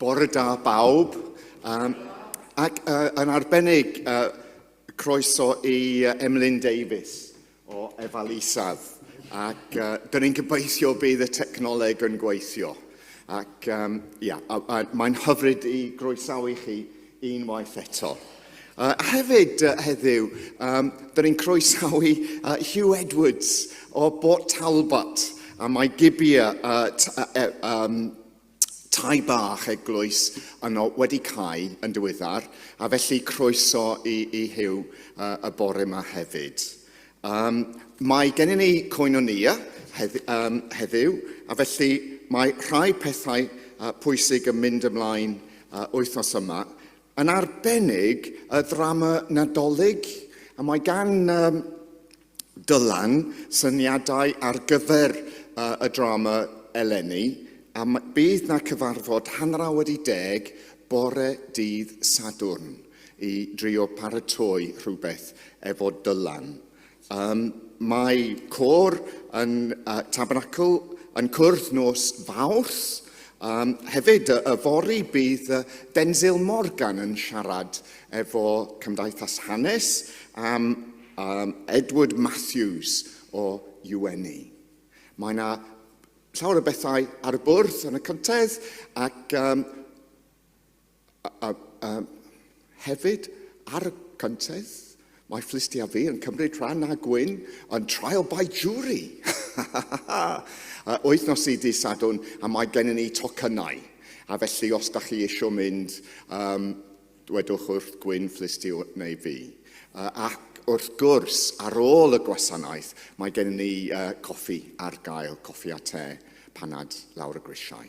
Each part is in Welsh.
Bore da bawb, ac yn arbennig croeso i Emlyn Davies o Efal Isaf. Ac dyn ni'n gobeithio bydd y technoleg yn gweithio. Ac ia, mae'n hyfryd i groesawu chi unwaith eto. Hefyd heddiw, dyn ni'n croesawu Hugh Edwards o Bort Talbot, a mae Gibeah tai bach eglwys yno wedi cau yn diweddar, a felly croeso i Hugh y bore yma hefyd. Mae gennym ni Koinonia heddiw, a felly mae rhai pethau pwysig yn mynd ymlaen wythnos yma, yn arbennig y ddrama Nadolig, a mae gan Dylan syniadau ar gyfer y drama eleni, a bydd 'na cyfarfod 10:30 bore dydd Sadwrn i drio paratoi rhywbeth efo Dylan. Mae côr yn Tabernacl yn cwrdd nos Fawrth. Hefyd, yfory bydd Denzil Morgan yn siarad efo Cymdeithas Hanes am Edward Matthews o UNE. Mae yna llawer o bethau ar y bwrdd yn y cyntedd ac hefyd ar y cyntedd mae Felicity a fi yn cymryd rhan â Gwyn yn Trial by Jury. Wythnos i dydd Sadwrn, a mae gennym ni tocynnau. A felly os da chi eisiau mynd, dwedwch wrth Gwyn, Felicity neu fi. Ac wrth gwrs, ar ôl y gwasanaeth, mae gennym ni coffi ar gael, coffi a te, panad lawr y grisiau.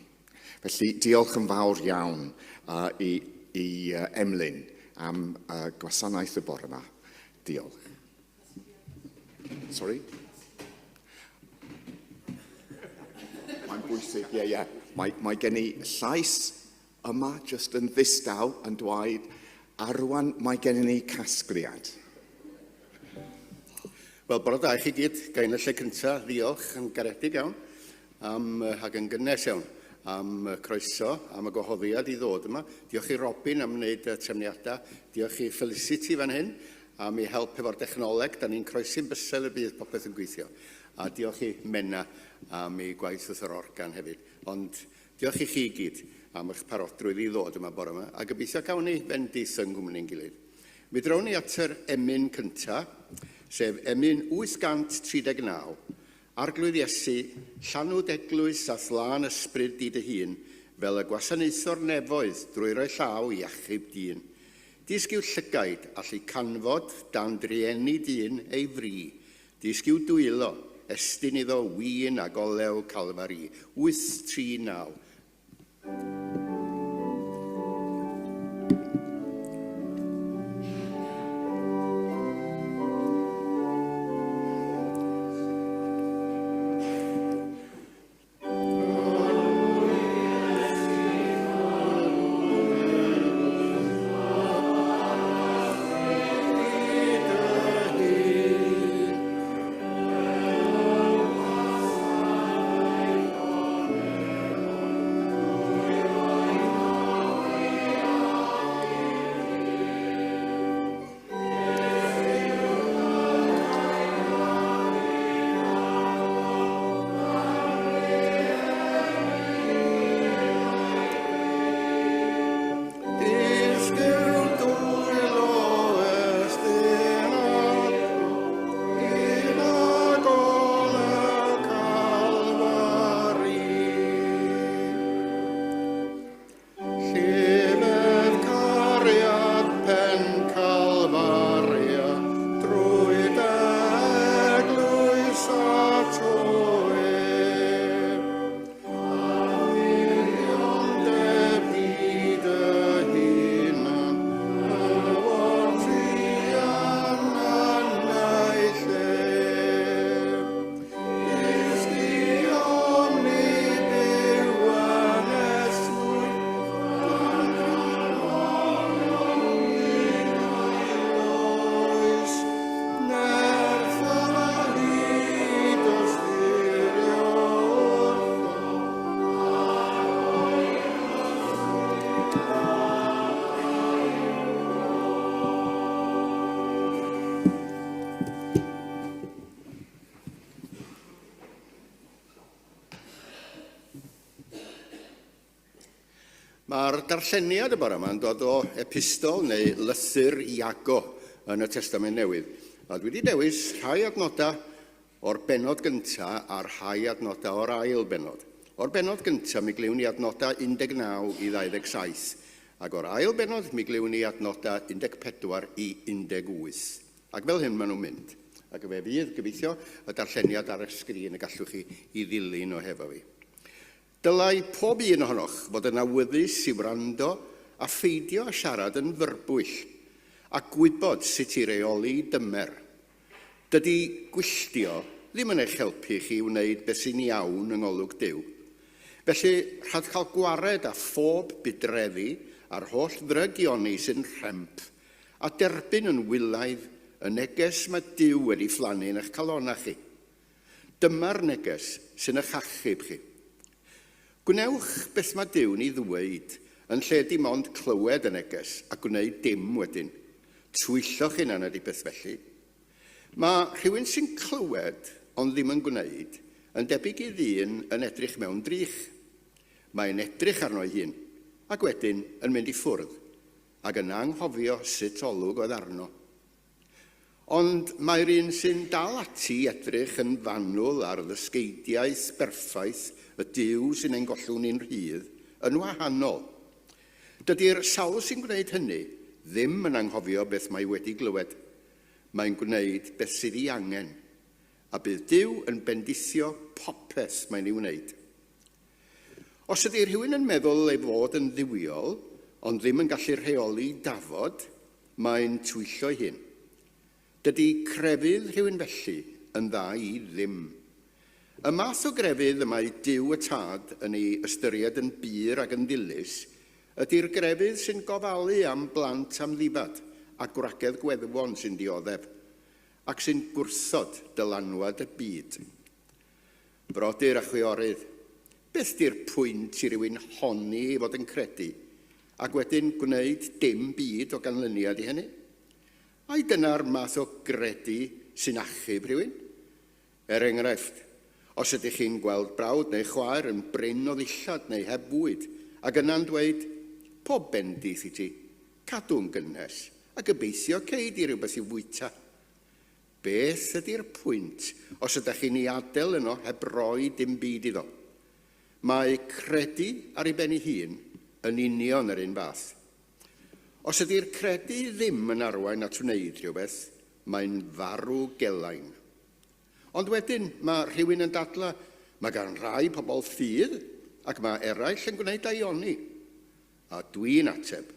Felly, diolch yn fawr iawn i Emlyn am gwasanaeth y bore yma. Diolch. Sorry? Mae'n bwysig, ie, ie. Mae gen i llais yma, jyst yn ddistaw, yn dweud, a rwan mae gennym ni casgliad. Wel, bore da i chi gyd. Ga i yn y lle cyntaf ddiolch yn garedig iawn am, ac yn gynnes iawn am y croeso, am y gwahoddiad i ddod yma. Diolch i Robin am wneud y trefniadau. Diolch i Felicity fan hyn am ei help efo'r dechnoleg. Da ni'n croesi'n bysel y bydd popeth yn gweithio. A diolch i Menna am ei gwaith wrth yr organ hefyd. Ond Diolch i chi i gyd am eich parodrwydd i ddod yma bore yma, a gobeithio cawn ni fendith yng nghwmni'n gilydd. Mi drown ni at yr emyn cyntaf, sef emyn 839, Arglwydd Iesu, llanwd eglwys a thlân ysbryd di dy hun, fel y gwasanaetho'r nefoedd drwy roi llaw i achub dyn. Dysg i'w llygaid allu canfod dan drueni dyn ei fri, Dysg i'w dwylo, estyn iddo win ag olew Calfari. 839. Mae'r darlleniad y bore yma'n dod o epistol neu lythyr Iago yn y Testament Newydd. A dwi wedi dewis rhai adnodau o'r bennod gyntaf a rhai adnodau o'r ail bennod. O'r bennod gyntaf mi glywn ni adnodau 19 i 27, ac o'r ail bennod mi glywn ni adnodau 14 i 18. Ac fel hyn maen nhw'n mynd. Ac fe fydd, gobeithio, y darlleniad ar y sgrin y gallwch chi i ddilyn o hefo fi. Dylai pob un ohonoch fod yn awyddus i wrando a pheidio â siarad yn fyrbwyll, a gwybod sut i reoli dymer. Dydy gwylltio ddim yn eich helpu chi i wneud beth sy'n iawn yng ngolwg Duw. Felly, rhaid cael gwared â phob budreddi a'r holl ddrygioni sy'n rhemp, a derbyn yn wylaidd y neges mae Duw wedi phlannu yn eich calonnau chi. Dyma'r neges sy'n eich achub chi. Gwnewch beth mae Duw'n ei ddweud, yn lle dim ond clywed y neges a gwneud dim wedyn. Twyllo'ch hunan ydy peth felly. Mae rhywun sy'n clywed ond ddim yn gwneud yn debyg i ddyn yn edrych mewn drych. Mae'n edrych arno'i hun, ac wedyn yn mynd i ffwrdd, ac yna anghofio sut olwg oedd arno. Ond mae'r un sy'n dal ati i edrych yn fanwl ar ddysgeidiaeth berffaith y Duw sy'n ein gollwng ni'n rhydd yn wahanol. Dydy'r sawl sy'n gwneud hynny ddim yn anghofio beth mae wedi glywed. Mae'n gwneud beth sydd ei angen, a bydd Duw yn bendithio popeth mae'n ei wneud. Os ydy rhywun yn meddwl ei fod yn dduwiol, ond ddim yn gallu rheoli dafod, mae'n twyllo'i hun. Dydy crefydd rhywun felly yn dda i ddim. Y math o grefydd y mae Duw y Tad yn ei ystyried yn bur ac yn ddilys ydy'r grefydd sy'n gofalu am blant amddifad a gwragedd gweddwon sy'n dioddef, ac sy'n gwrthod dylanwad y byd. Brodyr a chwiorydd, beth 'di'r pwynt i rywun honni ei fod yn credu, ac wedyn gwneud dim byd o ganlyniad i hynny? Ai dyna'r math o gredu sy'n achub rhywun? Er enghraifft, os ydych chi'n gweld brawd neu chwaer yn brin o ddillad neu heb fwyd, ac yna'n dweud, Pob bendith i ti, cadw'n gynnes, a gobeithio cei di rywbeth i'w fwyta. Beth ydy'r pwynt os ydych chi'n ei adael yno heb roi dim byd iddo? Mae credu ar ei ben ei hun yn union yr un fath. Os ydy'r credu ddim yn arwain at wneud rhywbeth, mae'n farw gelain. Ond wedyn, mae rhywun yn dadlau, mae gan rai pobl ffydd ac mae eraill yn gwneud daioni. A dwi'n ateb,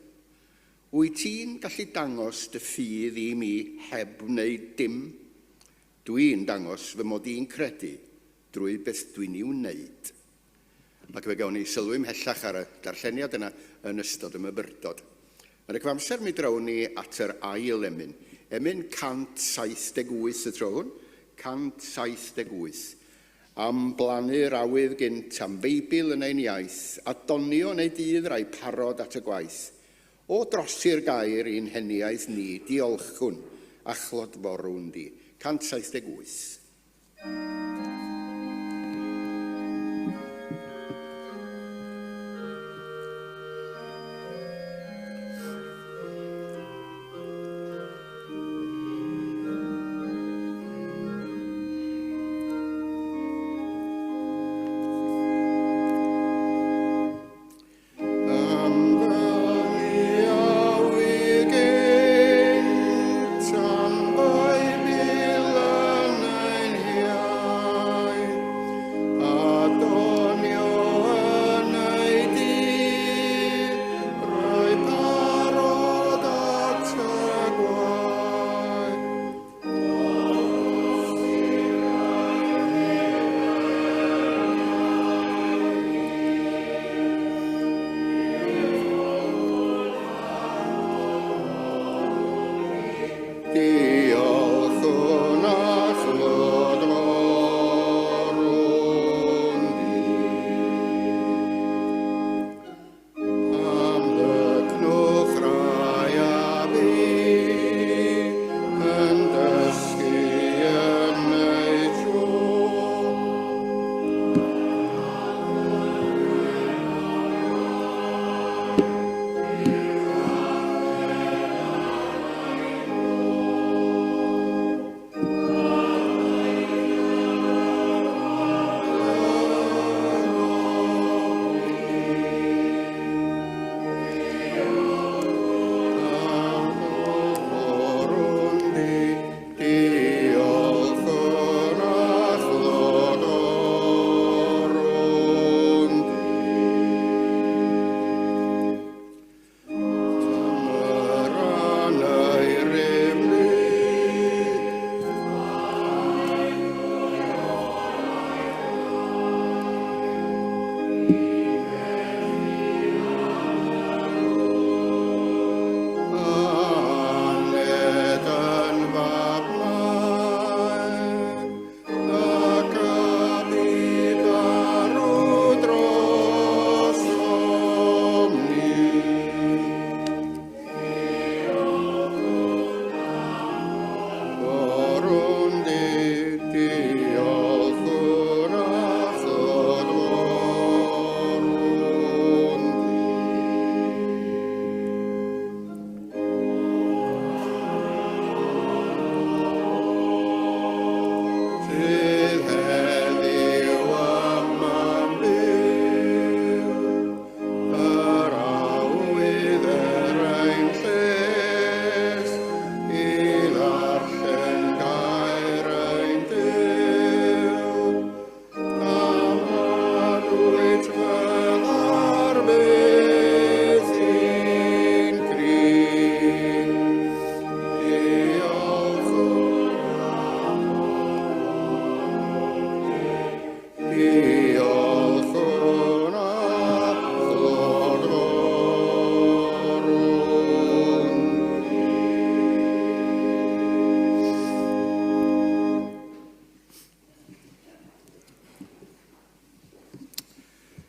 Wyt ti'n gallu dangos dy ffydd i mi heb wneud dim? Dwi'n dangos fy mod i'n credu drwy beth dwi'n ei wneud. Ac fe gawn ni sylwi ymhellach ar y darlleniad yna yn ystod y myfyrdod. Yn y cyfamser mi drown ni at yr ail emyn. Emyn 178 y tro hwn, 178. Am blannu'r awydd gynt, am Feibl yn ein iaith, a donio yn ei dydd rai parod at y gwaith. O drosi'r gair i'n heniaith ni, diolchwn, a chlodforwn di. 178.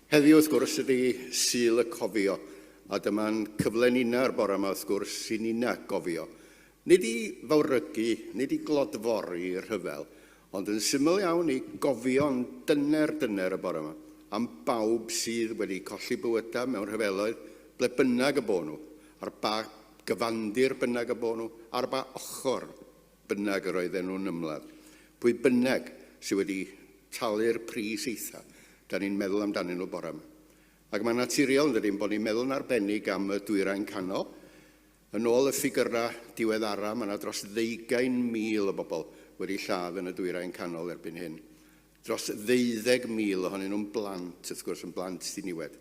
Heddiw, wrth gwrs, ydy Sul y Cofio, a dyma'n cyfle ninna ar bore yma, wrth gwrs, i ninna gofio. Nid i fawrygu, nid i glodfori rhyfel, ond yn syml iawn i gofio'n dyner dyner y bore yma am bawb sydd wedi colli bywydau mewn rhyfeloedd, ble bynnag y bo nhw, ar ba gyfandir bynnag y bo nhw, ar ba ochr bynnag yr oedden nhw'n ymladd. Pwy bynnag sydd wedi talu'r pris eitha, da ni'n meddwl amdanyn nhw bore yma. Ac mae'n naturiol, yn dydy, bod ni'n meddwl yn arbennig am y Dwyrain Canol. Yn ôl y ffigyrau diweddara, mae yna dros 20,000 o bobl wedi lladd yn y Dwyrain Canol erbyn hyn. Dros 12,000 ohonyn nhw'n blant, wrth gwrs, yn blant diniwed.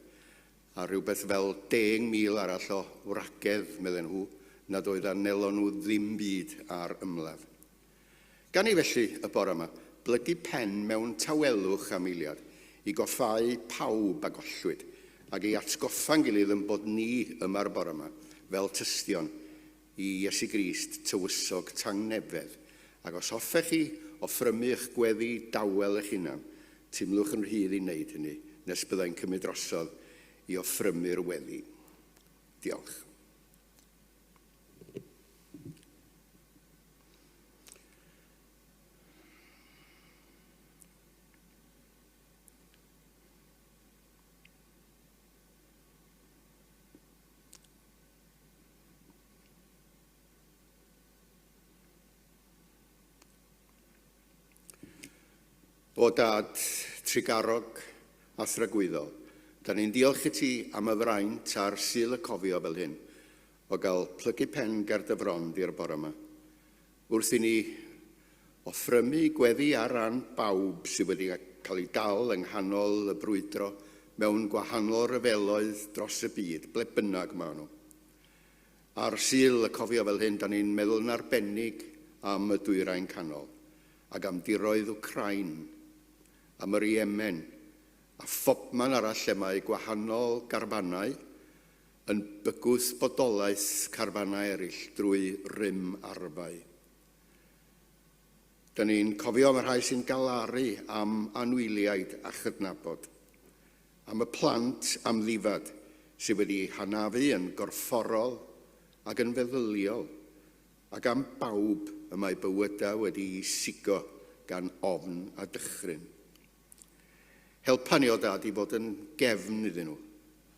A rhywbeth fel 10,000 arall o wragedd, medden nhw, nad oedd a wnelon nhw ddim byd ar ymladd. Gan i felly, y bore yma, blygu pen mewn tawelwch am eiliad, i goffáu pawb a gollwyd, ac i atgoffa'n gilydd yn bod ni yma'r bore yma, fel tystion i Iesu Grist, tywysog tangnefedd. Ac os hoffech chi offrymu eich gweddi dawel eich hunan, teimlwch yn rhydd i wneud hynny nes byddai'n cymryd drosodd i offrymu'r weddi. Diolch. O Dad trugarog a thragwyddol, da ni'n diolch i ti am y fraint a'r Sul y Cofio fel hyn, o gael plygu pen ger dy fron di'r bore yma. Wrth i ni offrymu gweddi ar ran bawb sydd wedi cael ei dal yng nghanol y brwydro mewn gwahanol ryfeloedd dros y byd, ble bynnag maen nhw. Ar Sul y Cofio fel hyn, da ni'n meddwl yn arbennig am y Dwyrain Canol ac am diroedd Wcráin, am yr Iemen, a phobman arall lle mae gwahanol garfannau yn bygwth bodolaeth carfannau eraill drwy rym arfau. Da ni'n cofio am y rhai sy'n galaru am anwyliaid a chydnabod, am y plant amddifad sydd wedi hanafu yn gorfforol ac yn feddyliol, ac am bawb y mae bywydau wedi'u sigo gan ofn a dychryn. Helpa ni o Dad i fod yn gefn iddyn nhw,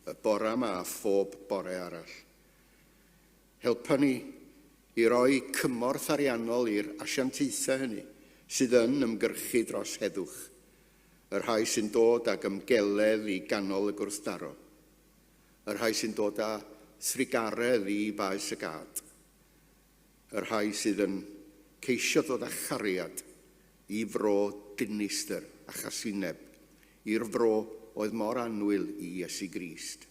y bore yma a phob bore arall. Helpa ni i roi cymorth ariannol i'r asiantaethau hynny sydd yn ymgyrchu dros heddwch, y rhai sy'n dod ag ymgeledd i ganol y gwrthdaro, y rhai sy'n dod â thrugaredd i faes y gad, y rhai sydd yn ceisio dod â chariad i fro dinistr a chasineb, i'r fro oedd mor annwyl i Iesu Grist.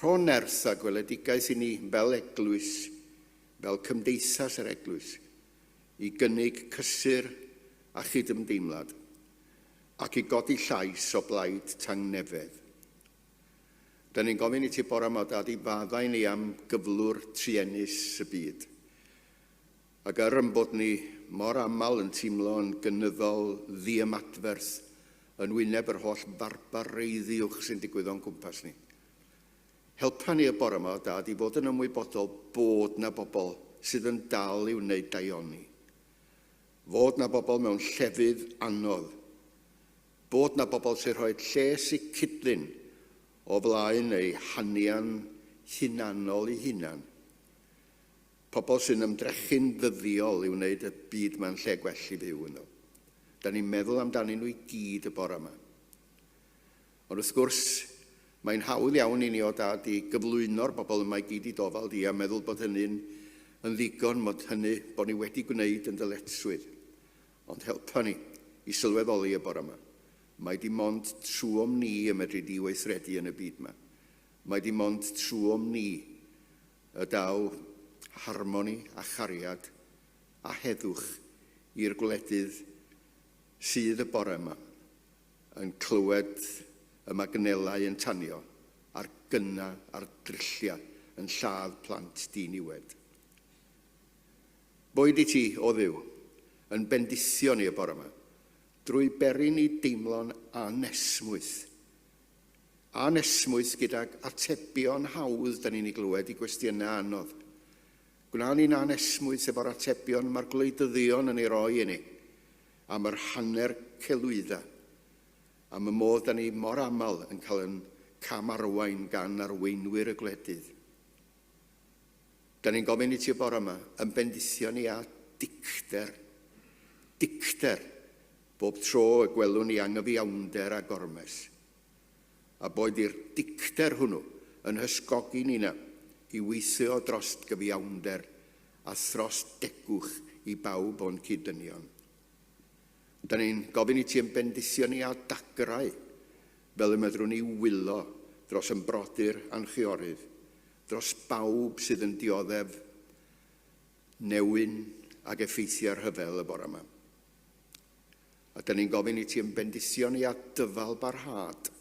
Rho nerth a gweledigaeth i ni fel eglwys, fel cymdeithas yr eglwys, i gynnig cysur a chydymdeimlad, ac i godi llais o blaid tangnefedd. Da ni'n gofyn i ti bore yma, Dad, i faddau ni am gyflwr truenus y byd. Ac er yn bod ni mor aml yn teimlo yn gynyddol ddiymadferth yn wyneb yr holl farbareiddiwch sy'n digwydd o'n cwmpas ni. Helpa ni y bore yma, Dad, i fod yn ymwybodol bod na bobl sydd yn dal i wneud daioni. Fod na bobl mewn llefydd anodd. Bod na bobl sy'n rhoi lles i cydlyn o flaen eu hanian hunanol eu hunan. Pobl sy'n ymdrechu'n ddyddiol i wneud y byd ma'n lle gwell i fyw ynddo. Da ni'n meddwl amdanyn nhw i gyd y bore yma. Ond wrth gwrs, mae'n hawdd iawn i ni o Dad i gyflwyno'r bobl yma i gyd i dofal di a meddwl bod hynny'n yn ddigon, bod hynny, bod ni wedi gwneud yn dyletswydd. Ond helpa ni i sylweddoli y bore yma. Mae dim ond trwom ni y medru di weithredu yn y byd yma. Mae dim ond trwom ni y daw harmoni a chariad a heddwch i'r gwledydd sydd y bore yma yn clywed y magnelau yn tanio a'r gynnau a'r drylliau yn lladd plant diniwed. Boed i ti, o Dduw, yn bendithio ni y bore yma, drwy beri ni deimlo'n anesmwyth. Anesmwyth gydag atebion hawdd da ni'n ei glywed i gwestiynau anodd. Gwna ni'n anesmwyth efo'r atebion mae'r gwleidyddion yn ei roi i ni am yr hanner celwydda, am y modd da ni mor aml yn cael yn camarwain gan arweinwyr y gwledydd. Da ni'n gofyn i ti y bore yma yn bendithio ni â dicter. Dicter bob tro y gwelwn ni anghyfiawnder a gormes. A boed i'r dicter hwnnw yn hysgogi ni na i weithio dros gyfiawnder a thros degwch i bawb o'n cyd-dynion. Da ni'n gofyn i ti yn bendithio ni â dagrau fel y medrwn ni wylo dros yn brodyr a'n chwiorydd, dros bawb sydd yn dioddef newyn ac effeithiau rhyfel y bore yma. A dyn ni'n gofyn i ti yn bendithio ni â dyfal barhad,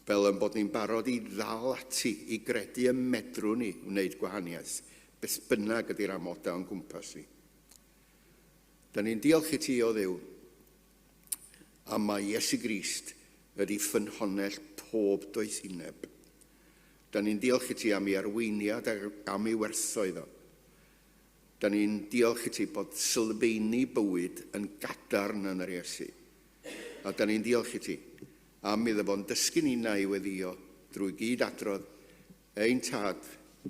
fel yn bod ni'n barod i ddal ati i gredu y medrwn ni wneud gwahaniaeth, beth bynnag ydy'r amodau o'n gwmpas ni. Dyn ni'n diolch i ti, o Dduw, am mai Iesu Grist ydy ffynhonnell pob doethineb. Da ni'n diolch i ti am ei arweiniad ac am ei werthoedd o. Da ni'n diolch i ti bod sylfeini bywyd yn gadarn yn yr Iesu. A da ni'n diolch i ti am iddo fo'n dysgu ninnau i weddïo drwy gyd adrodd ein tad,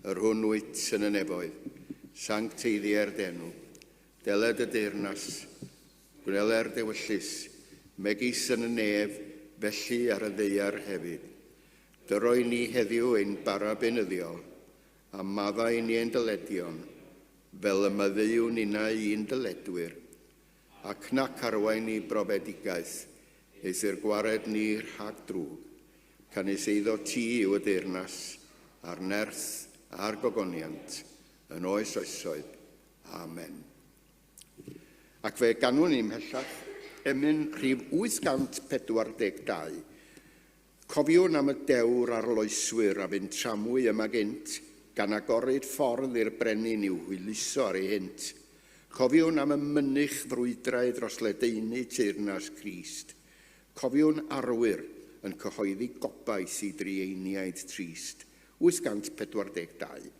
yr hwn wyt yn y nefoedd, sancteiddier d'enw, deled y deyrnas, gwneler d'ewyllys, megis yn y nef, felly ar y ddaear hefyd. Dyro i ni heddiw ein bara beunyddiol, a maddau i ni ein dyledion, fel y maddeuwn ninnau i'n dyledwyr, ac nac arwain ni brofedigaeth, eithr gwared ni rhag drwg. Canys eiddo ti yw y deyrnas, a'r nerth, a'r gogoniant, yn oes oesoedd. Amen. Ac fe ganwn ni ymhellach emyn rhif 842. Cofiwn am y dewr arloeswyr a fu'n tramwy yma gynt, gan agoryd ffordd i'r brenin i'w hwyluso ar ei hynt. Cofiwn am y mynych frwydrau dros ledaenu teyrnas Crist. Cofiwn arwyr yn cyhoeddi gobaith i drueiniaid trist. 842.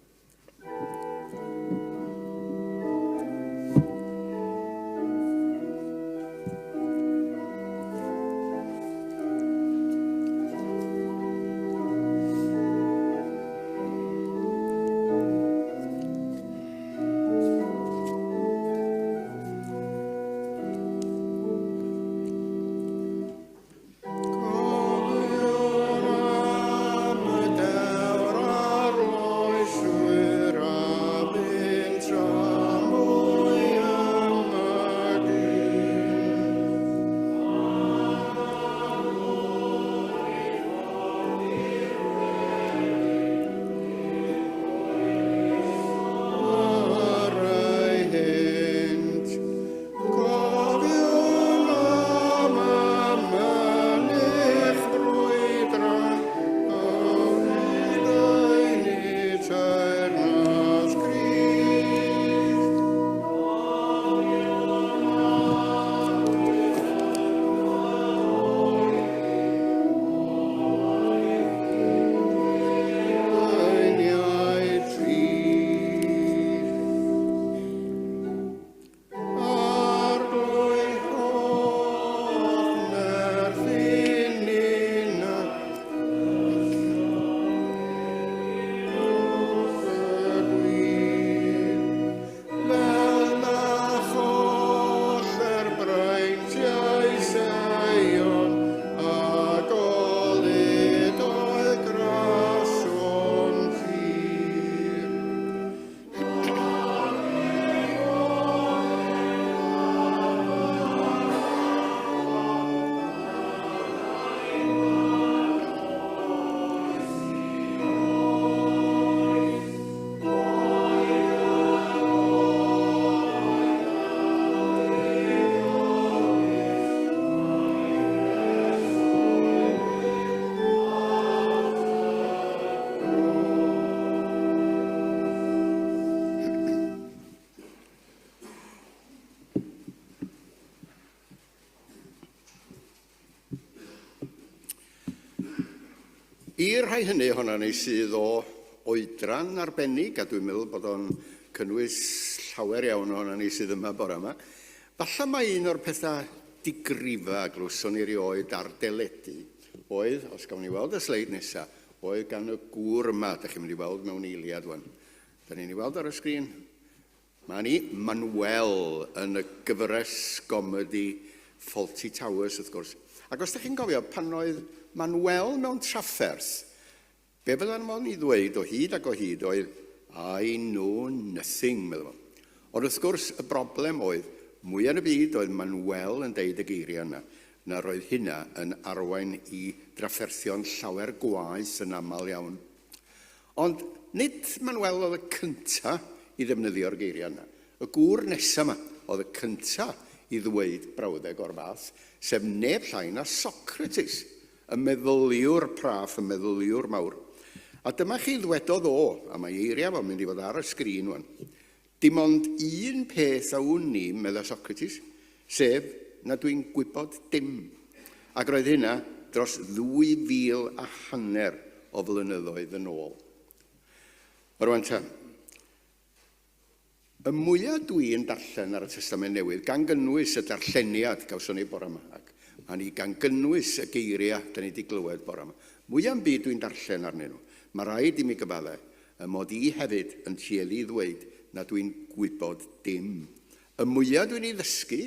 I'r rhai hynny ohono ni sydd o oedran arbennig, a dwi'n meddwl bod o'n cynnwys llawer iawn ohono ni sydd yma bore yma, falle mai un o'r pethau digrifa a glywson ni erioed ar deledu oedd, os gawn ni weld y sleid nesaf, oedd gan y gŵr yma, da chi'n mynd i weld mewn eiliad wan. Da ni'n ei weld ar y sgrin. Mae ni Manuel yn y gyfres gomedi Fawlty Towers, wrth gwrs. Ac os ydych chi'n gofio, pan oedd Manuel mewn trafferth, be fyddan nhw'n ei ddweud o hyd ac o hyd oedd, I know nothing, meddwl fo. Ond wrth gwrs, y broblem oedd, mwyaf yn y byd oedd Manuel yn deud y geiriau yna, na roedd hynna yn arwain i drafferthion llawer gwaeth yn aml iawn. Ond nid Manuel oedd y cynta i ddefnyddio'r geiriau yna. Y gŵr nesa yma oedd y cynta i ddweud brawddeg o'r fath, sef neb llai na Socrates, y meddyliwr praff, y meddyliwr mawr. A dyma chi ddwedodd o, a mae eiriau fo'n mynd i fod ar y sgrin wan. Dim ond un peth a wn i, medda Socrates, sef na dwi'n gwybod dim. Ac roedd hynna dros ddwy fil a hanner o flynyddoedd yn ôl. Rwan ta, y mwyaf dwi'n darllen ar y Testament Newydd, gan gynnwys y darlleniad gawson ni bore yma, ac mae ni gan gynnwys y geiriau da ni wedi glywed bore yma, mwyaf yn byd dwi'n darllen arnyn nhw, mae rhaid i mi gyfadde, Y mod i hefyd yn tueddu i ddweud na dwi'n gwybod dim. Y mwya dwi'n ei ddysgu,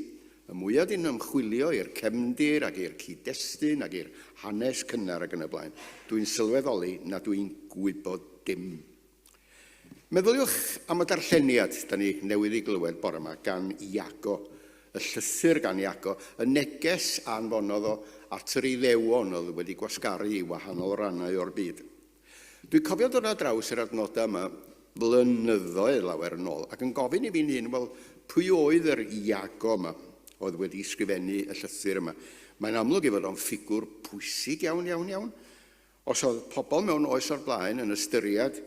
y mwya dwi'n ymchwilio i'r cefndir ac i'r cyd-destun ac i'r hanes cynnar ac yn y blaen, dwi'n sylweddoli na dwi'n gwybod dim. Meddyliwch am y darlleniad da ni newydd ei glywed bore yma gan Iago, y llythyr gan Iago, y neges a anfonodd o at yr Iddewon oedd wedi gwasgaru i wahanol rannau o'r byd. Dwi'n cofio dod ar draws yr adnodau yma blynyddoedd lawer yn ôl ac yn gofyn i fi'n hun, wel, pwy oedd yr Iago yma oedd wedi sgrifennu y llythyr yma? Mae'n amlwg ei fod o'n ffigwr pwysig iawn, iawn, iawn. Os oedd pobl mewn oes o'r blaen yn ystyried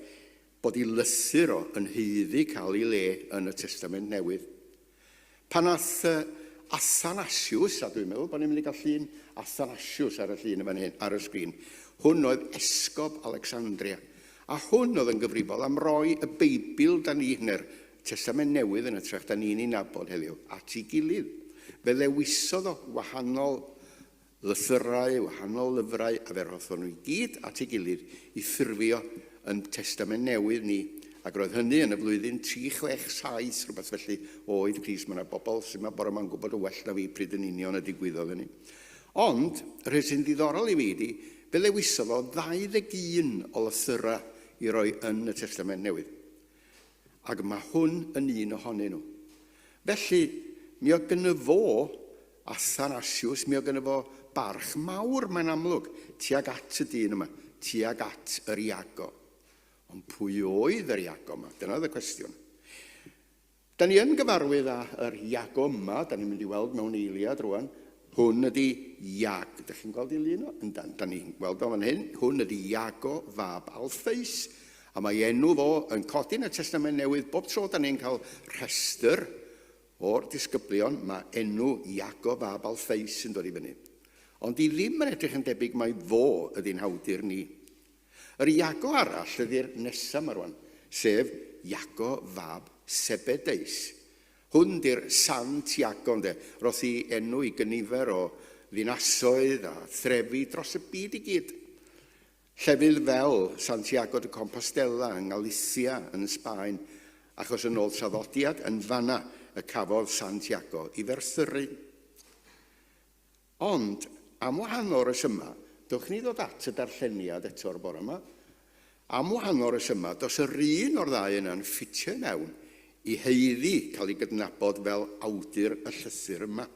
bod ei lythyr o yn haeddu cael ei le yn y Testament Newydd. Pan ath Athanasius, a dwi'n meddwl bod ni'n mynd i gael llun Athanasius ar y llun yn fan hyn, ar y sgrin, hwn oedd esgob Alexandria. A hwn oedd yn gyfrifol am roi y Beibl da ni, neu'r Testament Newydd yn ytrach da ni'n ei nabod heddiw, at ei gilydd. Fe ddewisodd o wahanol lythyrau, wahanol lyfrau, a fe rhothon nhw i gyd at ei gilydd i ffurfio yn Testament Newydd ni. Ac roedd hynny yn y flwyddyn 367, rhywbeth felly, oed Crist. Mae yna bobl sy'n yma bore yma'n gwybod yn well na fi pryd yn union y digwyddodd hynny. Ond, yr hyn sy'n ddiddorol i fi ydy, fe ddewisodd o 21 o lythyrau i roi yn y Testament Newydd. Ac mae hwn yn un ohonyn nhw. Felly, mi oedd gynno fo, Athanasius, mi oedd gynno fo barch mawr, mae'n amlwg, tuag at y dyn yma, tuag at yr Iago. Ond pwy oedd yr Iago yma? Dyna oedd y cwestiwn. Da ni yn gyfarwydd â yr Iago yma, da ni'n mynd i weld mewn eiliad rwan. Hwn ydy Iag. Ydych chi'n gweld ei lun o? Yndan, da ni'n gweld o fan hyn. Hwn ydy Iago fab Alffeus. A mae enw fo yn codi yn y Testament Newydd bob tro da ni'n cael rhestr o'r disgyblion, mae enw Iago fab Alffeus yn dod i fyny. Ond di ddim yn edrych yn debyg mai fo ydy'n hawdur ni. Yr Iago arall ydy'r nesa 'ma rwan, sef Iago fab Sebedeus. Hwn 'di'r Sant Iago ynde, roth i enw i gynifer o ddinasoedd a threfi dros y byd i gyd. Llefydd fel Santiago de Compostela yng Ngalicia yn Sbaen, achos yn ôl traddodiad yn fanna y cafodd Sant Iago i ferthyru. Ond, am wahanol resymau, dewch ni ddod at y darlleniad eto'r bore yma, am wahanol resymau, does yr un o'r ddau yna'n ffitio i mewn i haeddu cael ei gydnabod fel awdur y llythyr yma.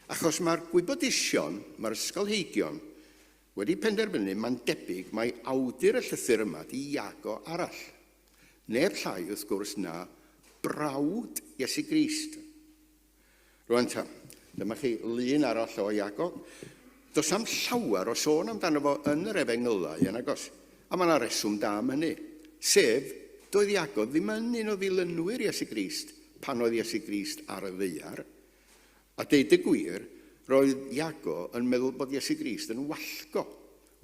Achos mae'r gwybodusion, mae'r ysgolheigion, wedi penderfynu mae'n debyg mai awdur y llythyr yma di Iago arall. Neb llai, wrth gwrs, na brawd Iesu Grist. Rwan ta, dyma chi lun arall o Iago. Does am llawer o sôn amdano fo yn yr efengylau, yn agos. A mae yna reswm da am hynny. Sef, doedd Iago ddim yn un o ddilynwyr Iesu Grist pan oedd Iesu Grist ar y ddaear. A deud y gwir, roedd Iago yn meddwl bod Iesu Grist yn wallgo.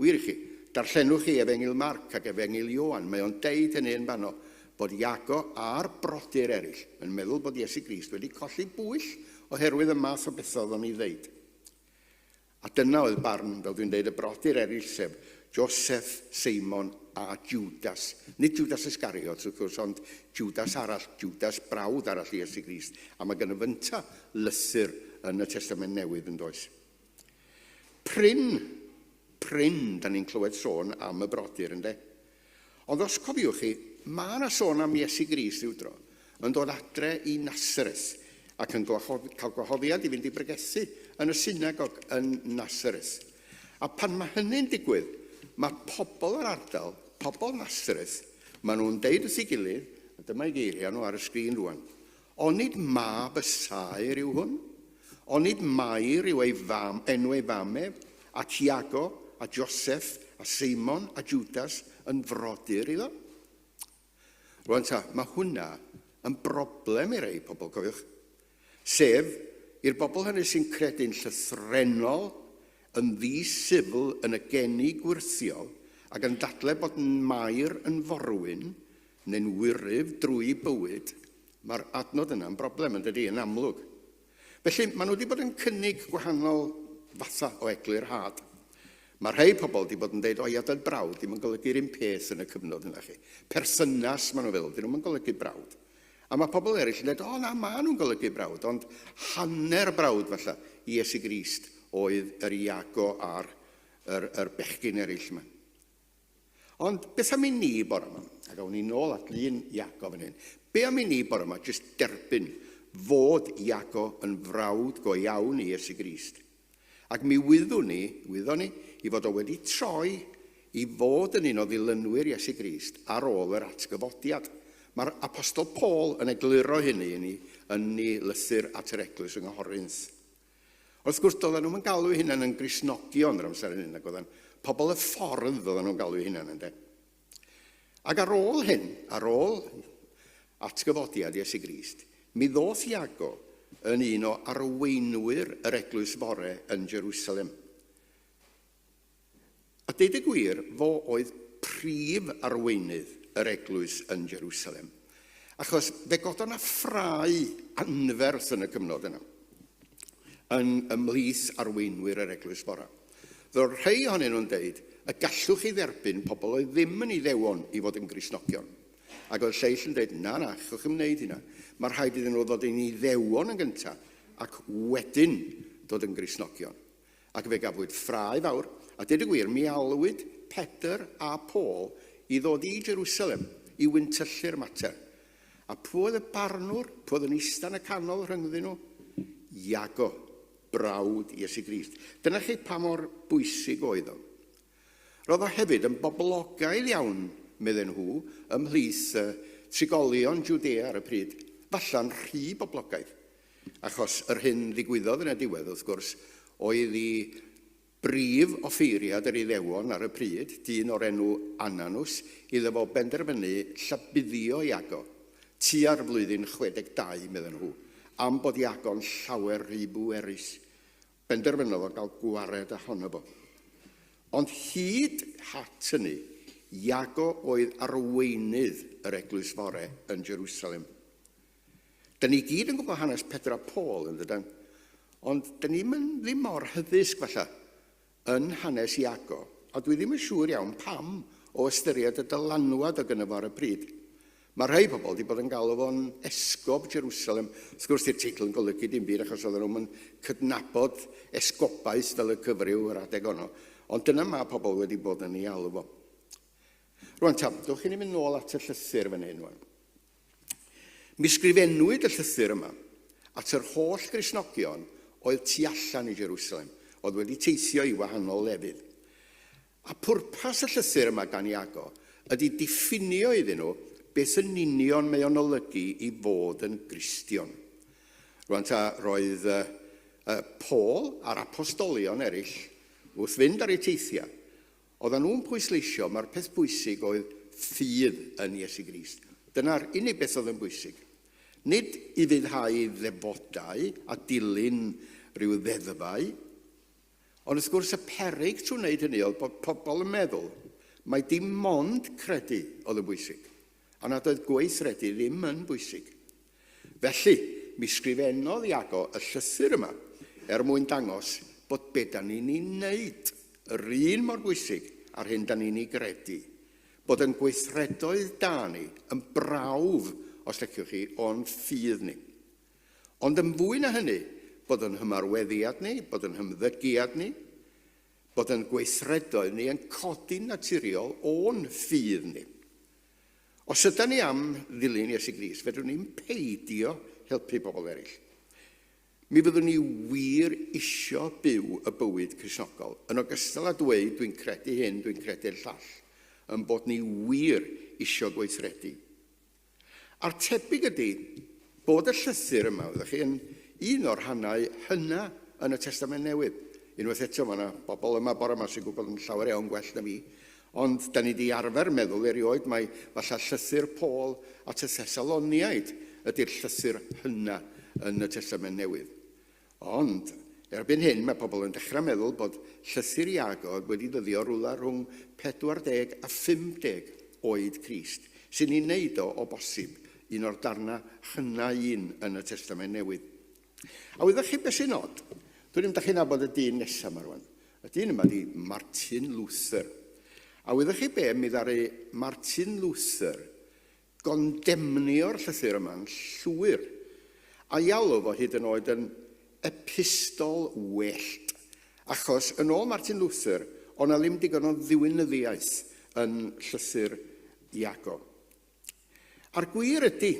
Wir i chi, Darllenwch chi Efengyl Marc ac Efengyl Ioan, mae o'n deud hynny yn fanno, bod Iago a'r brodyr eraill yn meddwl bod Iesu Grist wedi colli bwyll oherwydd y math o bethau oedd o'n ei ddeud. A dyna oedd barn, fel dwi'n deud, y brodyr eraill, sef Joseph, Seimon a Judas. Nid Judas Iscariot, wrth gwrs, ond Judas arall, Judas brawd arall i Iesu Grist. A mae gen y fynta lythyr yn y Testament Newydd yn does. Prin, prin, da ni'n clywed sôn am y brodyr, ynddo? Ond os cofiwch chi, mae yna sôn am Iesu Grist rhyw dro, yn dod adre i Nazareth ac yn cael gwahoddiad i fynd i bregethu yn y synagog yn Nazareth. A pan mae hynny'n digwydd, mae pobl yr ardal, pobl Nazareth, maen nhw'n deud wrth ei gilydd, a dyma eu geiriau nhw ar y sgrin rwan, Onid mab y saer yw hwn? Onid Mair yw ei fam, enw ei fam ef, a Tiago, a Joseph, a Seimon, a Judas yn frodyr iddo? Rwan ta, mae hwnna yn broblem i rei pobl, cofiwch. Sef, i'r bobl hynny sy'n credu'n llythrennol, yn ddi-syfl yn y geni gwyrthiol, ac yn dadle bod Mair yn forwyn, neu'n wyryf drwy'i bywyd, mae'r adnod yna'n broblem, yn dydy, yn amlwg. Felly, maen nhw wedi bod yn cynnig gwahanol fathau o eglurhad. Mae rhai pobl wedi bod yn dweud, o ia, dod brawd ddim yn golygu'r un peth yn y cyfnod yna chi. Perthynas, maen nhw'n feddwl, dyn nhw'n golygu brawd. A mae pobl eraill yn dweud, o na, maen nhw'n golygu brawd, ond hanner brawd falle i Iesu Grist oedd yr Iago a'r yr, yr bechgyn eraill yma. Ond beth am i ni bore yma, a gawn ni nôl at lun Iago fan hyn, be am i ni bore yma jyst derbyn fod Iago yn frawd go iawn i Iesu Grist. Ac mi wyddwn ni, wyddon ni, i fod o wedi troi i fod yn un o ddilynwyr Iesu Grist ar ôl yr atgyfodiad. Mae'r apostol Paul yn egluro hynny i ni yn ei lythyr at yr eglwys yng Nghorinth. Wrth gwrs, doedden nhw'm yn galw eu hunain yn Gristnogion yr amser hynny, nag oedden. Pobl y ffordd oedden nhw'n galw eu hunain, ynde. Ac ar ôl hyn, ar ôl atgyfodiad Iesu Grist, mi ddoth Iago yn un o arweinwyr yr eglwys fore yn Jerusalem. A deud y gwir, fo oedd prif arweinydd yr eglwys yn Jerusalem. Achos fe gododd 'na ffrae anferth yn y cyfnod yna, yn ymhlith arweinwyr yr eglwys fora. Fe oedd rhai ohonyn nhw'n deud y gallwch chi dderbyn pobl oedd ddim yn Iddewon i fod yn Gristnogion. Ac oedd lleill yn deud, na, na, chwch chi'm wneud hynna. Mae rhaid iddyn nhw ddod yn Iddewon yn gyntaf ac wedyn dod yn Gristnogion. Ac fe gafwyd ffrae fawr, a deud y gwir, mi alwyd Pedr a Paul i ddod i Jerusalem i wyntyllu'r mater. A pwy oedd y barnwr? Pwy oedd yn eistedd yn y canol rhyngddyn nhw? Iago, brawd Iesu Grist. Dyna chi pa mor bwysig oedd o. Roedd o hefyd yn boblogaidd iawn, medden nhw, ymhlith y trigolion Jwdea ar y pryd. Falla'n rhy boblogaidd. Achos yr hyn ddigwyddodd yn y diwedd, wrth gwrs, oedd i brif offeiriad yr Iddewon ar y pryd, dyn o'r enw Ananus, iddo fo benderfynu llabuddio Iago, tua'r flwyddyn 62, medden nhw, am bod Iago'n llawer rhy bwerus. Benderfynodd o gael gwared ohono fo. Ond hyd at hynny, Iago oedd arweinydd yr eglwys fore yn Jerusalem. Dyn ni gyd yn gwybod hanes Pedr a Paul, yn dydan? Ond dyn ni'n ddim mor hyddysg, falle, yn hanes Iago, a dwi ddim yn siŵr iawn pam o ystyried y dylanwad o gynno fo ar y pryd. Mae rhai pobl wedi bod yn galw fo'n Esgob Jerusalem. Wrth gwrs, di'r teitl yn golygu dim byd achos oedden nhw'n cydnabod esgobaeth fel y cyfryw yr adeg honno. Ond dyna mae pobl wedi bod yn ei alw fo. Rwan ta, dewch i ni mynd nôl at y llythyr fan hyn rwan. Mi sgrifennwyd y llythyr yma at yr holl Gristnogion oedd tu allan i Jerusalem, oedd wedi teithio i wahanol lefydd. A pwrpas y llythyr yma gan Iago ydy diffinio iddyn nhw beth yn union mae o'n olygu i fod yn Gristion. Rwan ta, roedd uh, uh, Paul a'r apostolion eraill wrth fynd ar eu teithiau, oedden nhw'n pwysleisio mae'r peth bwysig oedd ffydd yn Iesu Grist. Dyna'r unig beth oedd yn bwysig. Nid i ufuddhau ddefodau a dilyn rhyw ddeddfau, Ond wrth gwrs y peryg trwy wneud hynny oedd bod pobl yn meddwl mai dim mond credu oedd yn bwysig, a nad oedd gweithredu ddim yn bwysig. Felly, mi sgrifennodd Iago y llythyr yma er mwyn dangos bod be da ni'n ei wneud yr un mor bwysig â'r hyn da ni'n ei gredu. Bod yn gweithredoedd da ni yn brawf, os leciwch chi, o'n ffydd ni. Ond yn fwy na hynny, bod yn hymarweddiad ni, bod yn hymddygiad ni, bod yn gweithredoedd ni yn codi'n naturiol o'n ffydd ni. Os ydan ni am ddilyn Iesu Grist, fedrwn ni'm peidio helpu pobl eraill. Mi fyddwn ni wir isio byw y bywyd Cristnogol, yn ogystal â dweud dwi'n credu hyn, dwi'n credu'r llall, yn bod ni wir isio gweithredu. A'r tebyg ydy bod y llythyr yma, wyddoch chi, yn un o'r rhannau hyna yn y Testament Newydd. Unwaith eto, mae yna bobl yma bore yma sy'n gwybod yn llawer iawn gwell na fi, ond da ni wedi arfer meddwl erioed mai falle llythyr Paul at y Thessaloniaid ydy'r llythyr hyna yn y Testament Newydd. Ond, erbyn hyn, mae pobl yn dechrau meddwl bod llythyr Iago wedi dyddio rhywle rhwng 40 a 50 oed Crist, sy'n ei wneud o, o bosib, un o'r darnau hynna un yn y Testament Newydd. A wyddoch chi beth sy'n od? Dwi'n ddim, da chi'n nabod y dyn nesaf yma rwan. Y dyn yma di Martin Luther. A wyddoch chi be, mi ddaru Martin Luther gondemnio'r llythyr yma'n llwyr, a'i alw fo hyd yn oed yn epistol wellt, achos, yn ôl Martin Luther, o' 'na ddim digon o ddiwinyddiaeth yn llythyr Iago. A'r gwir ydy,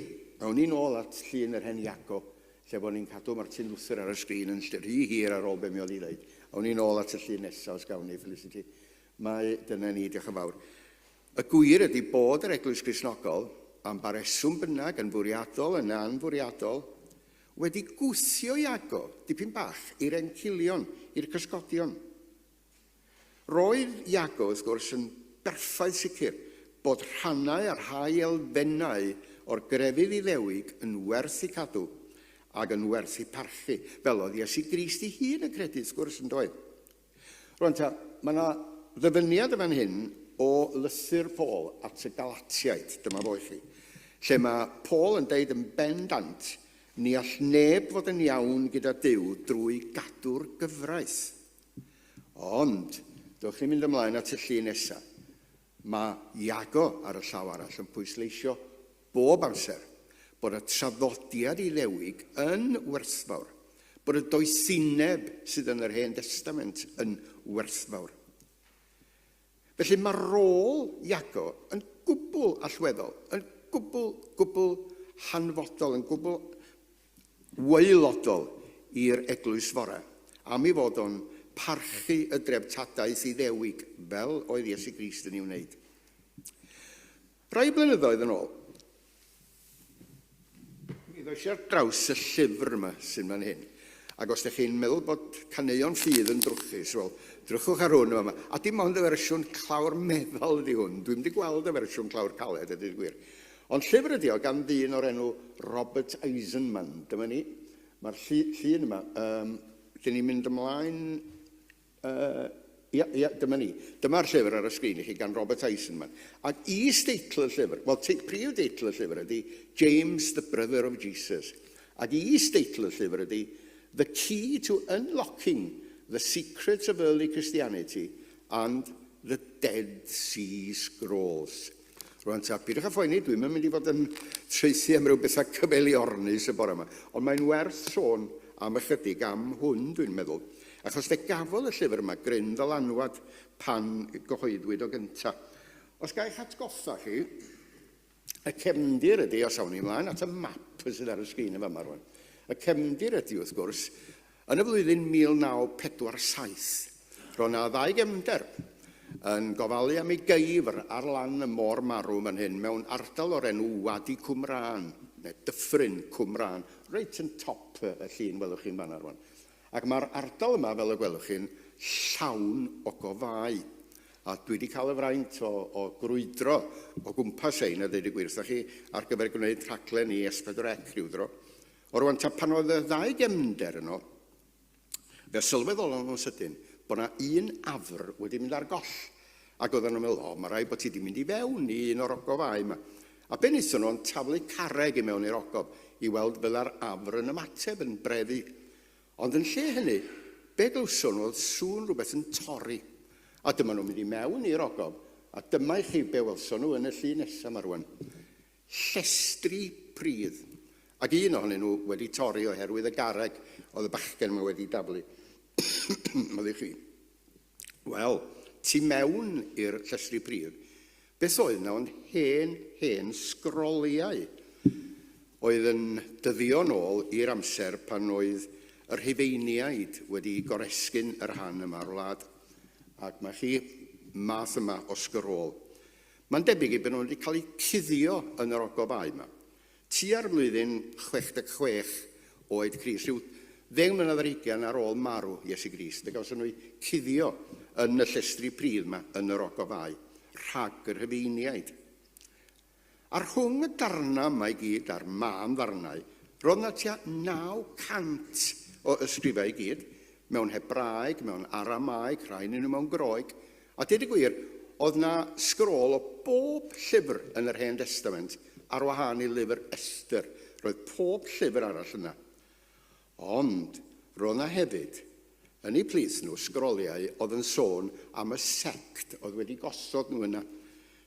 awn ni'n ôl at llun yr hen Iago, lle bod ni'n cadw Martin Luther ar y sgrin yn rhy hir ar ôl be mi oedd i ddeud. Awn ni'n ôl at y llun nesaf os gawn ni, Felicity. Mae, dyna ni, diolch yn fawr. Y gwir ydy bod yr Eglwys Gristnogol, am ba reswm bynnag, yn fwriadol, yn anfwriadol, wedi gwthio Iago dipyn bach i'r encilion, i'r cysgodion. Roedd Iago, wrth gwrs, yn berffaith sicr bod rhannau a rhai elfennau o'r grefydd Iddewig yn werth eu cadw ac yn werth eu parchu, fel oedd Iesu Grist ei hun yn credu, wrth gwrs, yn doedd? Rwan ta, mae yna ddyfyniad yn fan hyn o lythyr Paul at y Galatiaid, dyma fo i chi, lle mae Paul yn deud yn bendant, ni all neb fod yn iawn gyda Duw drwy gadw'r gyfraith. Ond, dewch ni mynd ymlaen at y llun nesaf. Mae Iago ar y llaw arall yn pwysleisio bob amser bod y traddodiad Iddewig yn werthfawr, bod y doethineb sydd yn yr Hen Destament yn werthfawr. Felly mae rôl Iago yn gwbl allweddol, yn gwbl, gwbl hanfodol, yn gwbl waelodol i'r eglwys fore, am ei fod o'n parchu y dreftadaeth Iddewig fel oedd Iesu Grist yn ei wneud. Rai blynyddoedd yn ôl, mi ddoes i ar draws y llyfr yma sy'n fan hyn. Ac os ydych chi'n meddwl bod caneuon ffydd yn drwchus, wel, drychwch ar hwn yma. A dim ond y fersiwn clawr meddal ydy hwn. Dwi'm wedi gweld y fersiwn clawr caled, a dweud gwir. Ond llyfr ydy o gan ddyn o'r enw Robert Eisenman. Dyma ni. Mae'r llun yma. Um, dyn ni'n mynd ymlaen Uh, ia, ia, dyma ni. Dyma'r llyfr ar y sgrin i chi gan Robert Eisenman. Ac is-deitl y llyfr, wel, prif deitl y llyfr ydy James, the Brother of Jesus. Ac is-deitl y llyfr ydy The Key to Unlocking the Secrets of Early Christianity and the Dead Sea Scrolls. Rwan ta, peidiwch â phoeni, dwi'm yn mynd i fod yn traethu am ryw bethau cyfeiliornus y bore yma, ond mae'n werth sôn am ychydig am hwn, dwi'n meddwl, achos fe gafodd y llyfr yma gryn ddylanwad pan gyhoeddwyd o gynta. Os ga i'ch atgoffa chi, y cefndir ydy, os awn ni ymlaen at y map sydd ar y sgrin yn fama rwan, y cefndir ydy, wrth gwrs, Yn y flwyddyn 1947, roedd 'na ddau gefnder yn gofalu am ei geifr ar lan y môr marw fan hyn mewn ardal o'r enw Wadi Cwmrân, neu Dyffryn Cwmrân, reit yn top y llun welwch chi'n fanna rwan. Ac mae'r ardal yma, fel y gwelwch chi'n llawn o gofau. A dwi wedi cael y fraint o, o grwydro o gwmpas ein, a dweud y gwir wrthych chi, ar gyfer gwneud rhaglen i S4C rhyw dro. O rwan ta pan oedd y ddau gefnder yno, fe sylweddolon nhw'n sydyn bod yna un afr wedi mynd ar goll. Ac oedden nhw'n meddwl, o, mae rhaid bod ti wedi mynd i fewn i un o'r ogofau yma. A be wnaethon nhw ond taflu carreg i mewn i'r ogof i weld fydda'r afr yn ymateb yn brefu. Ond yn lle hynny, be glywson nhw oedd sŵn rhywbeth yn torri. A dyma nhw'n mynd i mewn i'r ogof, a dyma i chi be welson nhw yn y llun nesaf yma rwan. Llestri pridd. Ac un ohonyn nhw wedi torri oherwydd y garreg oedd y bachgen yma wedi daflu. Maddeuwch fi. Wel, tu mewn i'r llestri pridd, beth oedd 'na ond hen, hen sgroliau oedd yn dyddio nôl i'r amser pan oedd y Rhufeiniaid wedi goresgyn y rhan yma o'r wlad. Ac mae chi math yma o sgrôl. Mae'n debyg eu bod nhw wedi cael eu cuddio yn yr ogofâu yma. Tua'r flwyddyn 66 oed Crist, rhyw ddeng mlynedd ar hugain ar ôl marw Iesu Grist, fe gawson nhw eu cuddio yn y llestri pridd yma yn yr ogofâu, rhag y Rhufeiniaid. A rhwng y darnau yma i gyd, a'r mân ddarnau, roedd yna tua 900 o ysgrifau i gyd, mewn Hebraeg, mewn Aramaeg, rhai nhw mewn Groeg, A deud y gwir, oedd 'na sgrôl o bob llyfr yn yr Hen Destament ar wahân i lyfr Esther. Roedd pob llyfr arall yna. Ond roedd 'na hefyd, yn eu plith nhw, sgroliau oedd yn sôn am y sect oedd wedi gosod nhw yna,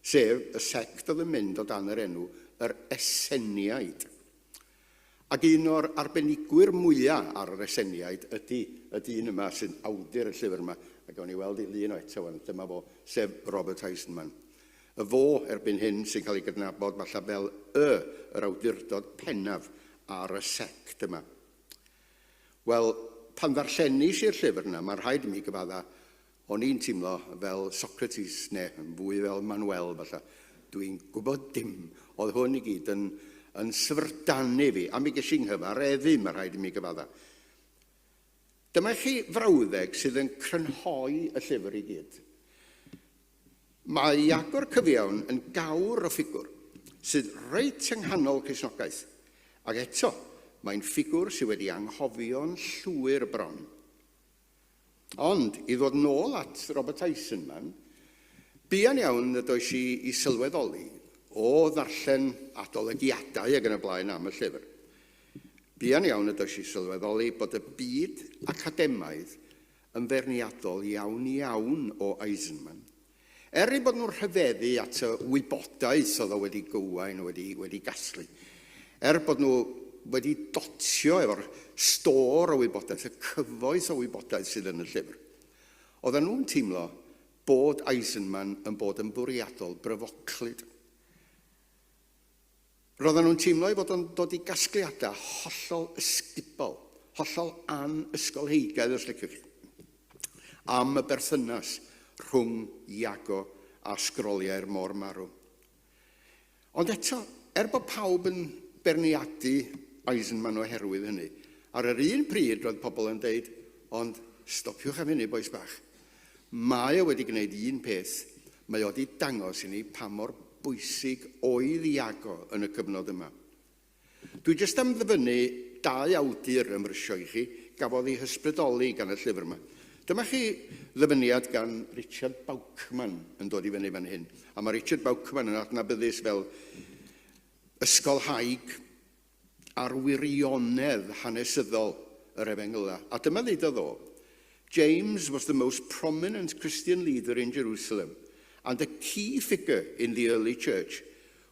sef y sect oedd yn mynd o dan yr enw yr Eseniaid. Ac un o'r arbenigwyr mwya ar yr Eseniaid ydy y dyn yma sy'n awdur y llyfr yma, a gawn ni weld ei lun o eto wan, dyma fo, sef Robert Eisenman. Y fo erbyn hyn sy'n cael ei gydnabod falle fel y yr awdurdod pennaf ar y sect yma. Wel, pan ddarllenis i'r llyfr yna, mae'n rhaid i mi gyfadda, O'n i'n teimlo fel Socrates, neu yn fwy fel Manuel falle. Dwi'n gwybod dim. Oedd hwn i gyd yn, yn syfrdanu fi, a mi ges i nghyfareddu, mae rhaid i mi gyfadda. Dyma chi frawddeg sydd yn crynhoi y llyfr i gyd. Mae Iagor Cyfiawn yn gawr o ffigwr sydd reit yng nghanol Cristnogaeth, ac eto mae'n ffigwr sydd wedi anghofio'n llwyr bron. Ond, i ddod nôl at Robert Eisenman, buan iawn y does i i sylweddoli, o ddarllen adolygiadau ac yn y blaen am y llyfr, buan iawn y does i sylweddoli bod y byd academaidd yn feirniadol iawn iawn o Eisenman. Er eu bod nhw'n rhyfeddu at y wybodaeth oedd o wedi gywain, wedi, wedi gasglu, er bod nhw wedi dotio efo'r stôr o wybodaeth, y cyfoeth o wybodaeth sydd yn y llyfr, oedden nhw'n teimlo bod Eisenman yn bod yn fwriadol bryfoclyd. Roedden nhw'n teimlo ei fod o'n dod i gasgliadau hollol ysgubol, hollol an-ysgolheigaidd os liciwch chi, am y berthynas rhwng Iago a sgroliau'r Môr Marw. Ond eto, er bod pawb yn beirniadu Eisenman oherwydd hynny, ar yr un pryd roedd pobl yn deud, ond stopiwch am hynny, bois bach. Mae o wedi gwneud un peth, mae o wedi dangos i ni pa mor bwysig oedd Iago yn y cyfnod yma. Dwi jyst am ddyfynnu dau awdur ym mrysio i chi gafodd eu hysbrydoli gan y llyfr yma. Dyma chi ddyfyniad gan Richard Bauckman yn dod i fyny fan hyn. A mae Richard Bauckman yn adnabyddus fel ysgolhaig ar wirionedd hanesyddol yr Efengylau. A dyma ddeudodd o, James was the most prominent Christian leader in Jerusalem and a key figure in the early church,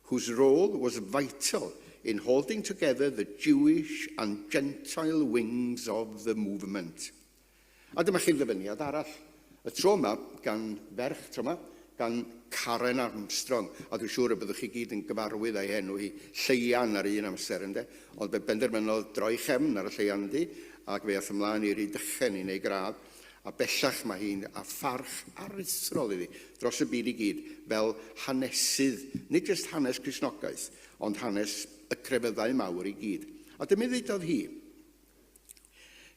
whose role was vital in holding together the Jewish and Gentile wings of the movement. A dyma chi ddyfyniad arall, y tro yma gan ferch tro yma, gan Karen Armstrong, a dwi'n siŵr y byddwch chi gyd yn gyfarwydd â'i henw hi, Lleian ar un amser ynde, ond fe benderfynodd droi chefn ar y Lleian yndi, ac fe ath ymlaen i Rydychen i wneud gradd, a bellach mae hi'n a pharch aruthrol iddi dros y byd i gyd fel hanesydd, nid jyst hanes Cristnogaeth, ond hanes y crefyddau mawr i gyd. A dyma ddeudodd hi,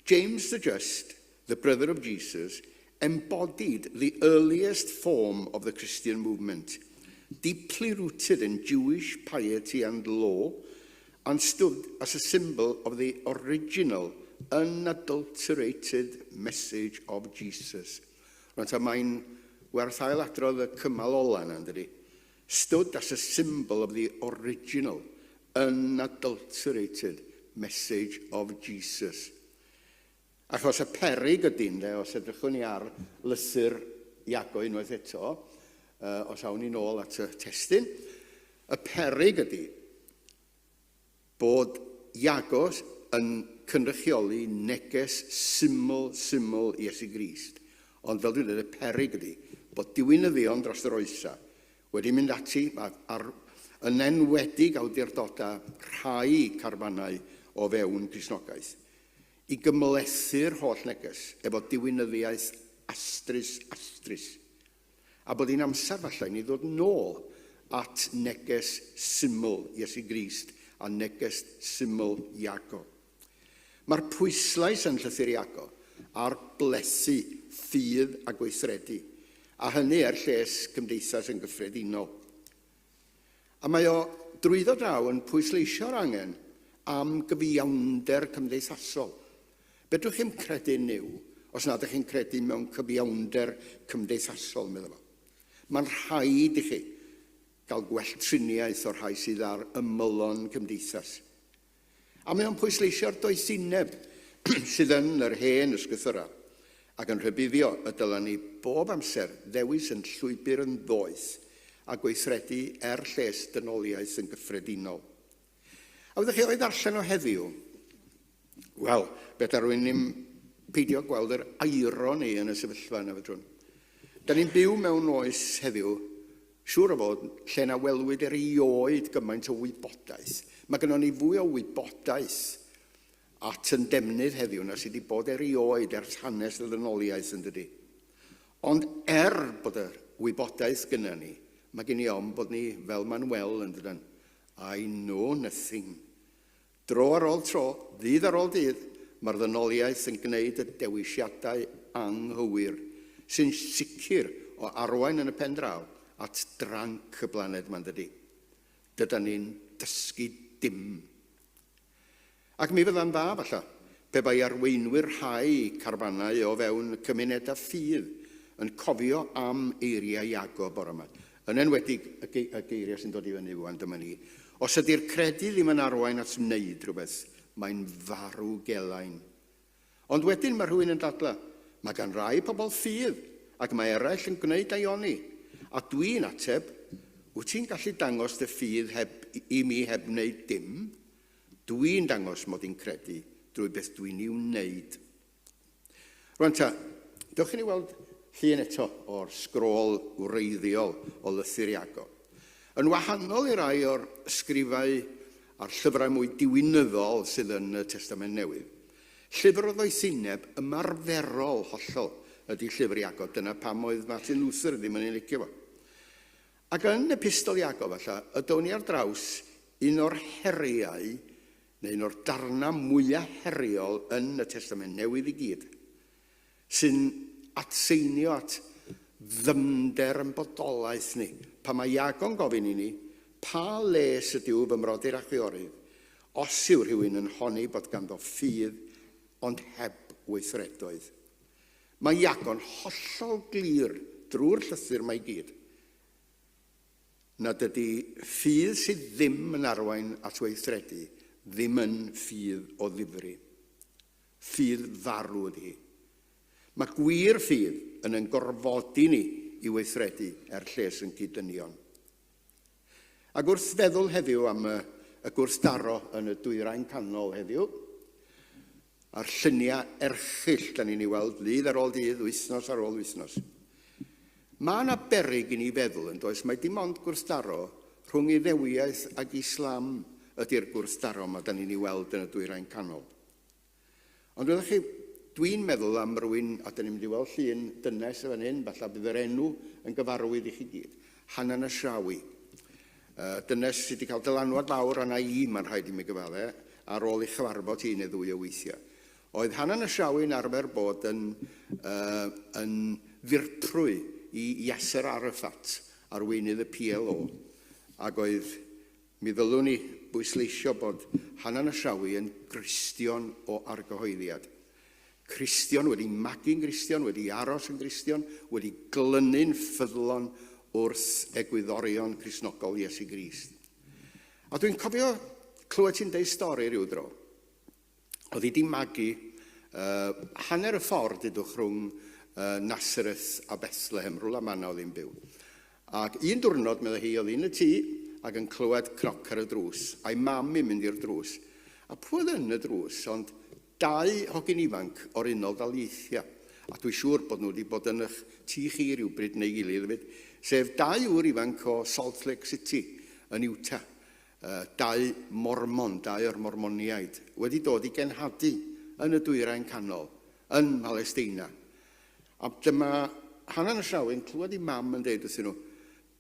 James the Just, the brother of Jesus, embodied the earliest form of the Christian movement, deeply rooted in Jewish piety and law, and stood as a symbol of the original, unadulterated message of Jesus. Rwan ta, mae'n Werth ail adrodd y cymal ola yna, yn dydi? Stood as a symbol of the original, unadulterated message of Jesus. Achos y peryg ydy, ynde, os edrychwn ni ar lythyr Iago unwaith eto, os awn ni nôl at y testun, y peryg ydy bod Iago yn cynrychioli neges syml, syml Iesu Grist. Ond fel dwi'n dweud, y peryg ydy bod diwinyddion dros yr oesau wedi mynd ati ar, yn enwedig awdurdodau rhai carfannau o fewn Cristnogaeth, i gymhlethu'r holl neges efo diwinyddiaeth astrus, astrus. A bod hi'n amser falle i ni ddod nôl at neges syml Iesu Grist a neges syml Iago. Mae'r pwyslais yn llythyr Iago ar blethu ffydd a gweithredu, a hynny er lles cymdeithas yn gyffredinol. A mae o drwyddo draw yn pwysleisio'r angen am gyfiawnder cymdeithasol. Fedrwch chi'm credu Nuw os nad ydych chi'n credu mewn cyfiawnder cymdeithasol, meddai fo. Mae'n rhaid i chi gael gwell triniaeth o'r rhai sydd ar ymylon cymdeithas. A mae o'n pwysleisio'r doethineb sydd yn yr hen ysgrythurau ac yn rhybuddio y dylen ni bob amser ddewis yn llwybr yn ddoeth a gweithredu er lles dynoliaeth yn gyffredinol. A fyddwch chi o'i ddarllen o heddiw? Wel, fedar rwy'n ddim peidio gweld yr ironi yn y sefyllfa yna, fedrwn. Da ni'n byw mewn oes heddiw, siŵr o fod, lle na welwyd erioed gymaint o wybodaeth. Mae gynnon ni fwy o wybodaeth at yn defnydd heddiw na sydd wedi bod erioed ers hanes y ddynoliaeth yn dydy. Ond er bod y wybodaeth gynna ni, mae gen i ofn bod ni fel Manuel yn dydyn. I know nothing. Dro ar ôl tro, ddydd ar ôl dydd, mae'r ddynoliaeth yn gwneud y dewisiadau anghywir, sy'n sicr o arwain yn y pen draw at dranc y blaned 'ma, yn dydi? Dydan ni'n dysgu dim. Ac mi fydda'n dda, falla, pe bai arweinwyr rhai carfannau o fewn cymunedau ffydd yn cofio am eiriau Iago bore 'ma. Yn enwedig y, ge y geiriau sy'n dod i fyny rwan, dyma ni. Os ydy'r credu ddim yn arwain at wneud rhywbeth, mae'n farw gelain. Ond wedyn mae rhywun yn dadlau, mae gan rai pobl ffydd ac mae eraill yn gwneud daioni. A dwi'n ateb, wyt ti'n gallu dangos dy ffydd heb, i mi heb wneud dim? Dwi'n dangos mod i'n credu drwy beth dwi'n ei wneud. Rwan ta, dewch i ni weld llun eto o'r sgrôl wreiddiol o Lythyr Iago. Yn wahanol i rai o'r ysgrifau a'r llyfrau mwy diwinyddol sydd yn y Testament Newydd, llyfr o ddoethineb ymarferol hollol ydy llyfr Iago. Dyna pam oedd Martin Luther ddim yn ei licio fo. Ac yn Epistol Iago, falle, y down ni ar draws un o'r heriau neu un o'r darnau mwyaf heriol yn y Testament Newydd i gyd, sy'n atseinio at ddyfnder yn bodolaeth ni. Pan mae Iago'n gofyn i ni, pa les ydyw fy mrodyr a chwiorydd, os yw rhywun yn honni bod ganddo ffydd ond heb weithredoedd? Mae Iago'n hollol glir drwy'r llythyr mae i gyd nad ydy ffydd sydd ddim yn arwain at weithredu ddim yn ffydd o ddifri. Ffydd farw ydy hi. Mae gwir ffydd yn ein gorfodi ni i weithredu er lles yn cyd-dynion. Ac wrth feddwl heddiw am y, y gwrthdaro yn y Dwyrain Canol heddiw, a'r lluniau erchyll da ni'n ei weld ddydd ar ôl dydd, wythnos ar ôl wythnos. Mae yna beryg i ni feddwl, yn does, mae dim ond gwrthdaro rhwng Iddewiaeth ac Islam ydy'r gwrthdaro yma da ni'n ei weld yn y Dwyrain Canol. Ond wyddoch chi, dwi'n meddwl am rywun, a dyn ni'n mynd i weld llun dynes yn fan hyn, falle bydd yr enw yn gyfarwydd i chi gyd, Hanan Ashrawi. Dynes sydd wedi cael dylanwad fawr arna i, mae'n rhaid i mi gyfadde, ar ôl ei chyfarfod hi neu ddwy o weithiau. Oedd Hanan Ashrawi'n arfer bod yn, uh, yn ddirprwy i Yasser Arafat, arweinydd y PLO, ac oedd, mi ddylwn i bwysleisio bod Hanan Ashrawi yn Gristion o argyhoeddiad. Cristion, wedi magu'n Gristion, wedi aros yn Gristion, wedi glynu'n ffyddlon wrth egwyddorion Cristnogol Iesu Grist. A dwi'n cofio clywed ti'n deud stori rhyw dro. Oedd hi 'di magu hanner y ffordd, dudwch, rhwng Nazareth a Bethlehem, rhywle manna oedd hi'n byw. Ac un diwrnod, meddai hi, oedd hi'n y tŷ ac yn clywed cnoc ar y drws, a'i mam i'n mynd i'r drws. A pwy oedd yn y drws, ond dau hogyn ifanc o'r Unol Daleithiau. A dwi'n siŵr bod nhw wedi bod yn eich tŷ chi rhywbryd neu gilydd hefyd, sef dau ŵr ifanc o Salt Lake City yn Utah. Dau Mormon, dau o'r Mormoniaid, wedi dod i genhadu yn y Dwyrain Canol, yn Mhalesteina. A dyma Hanan Ashawi yn clywed ei mam yn deud wrthyn nhw,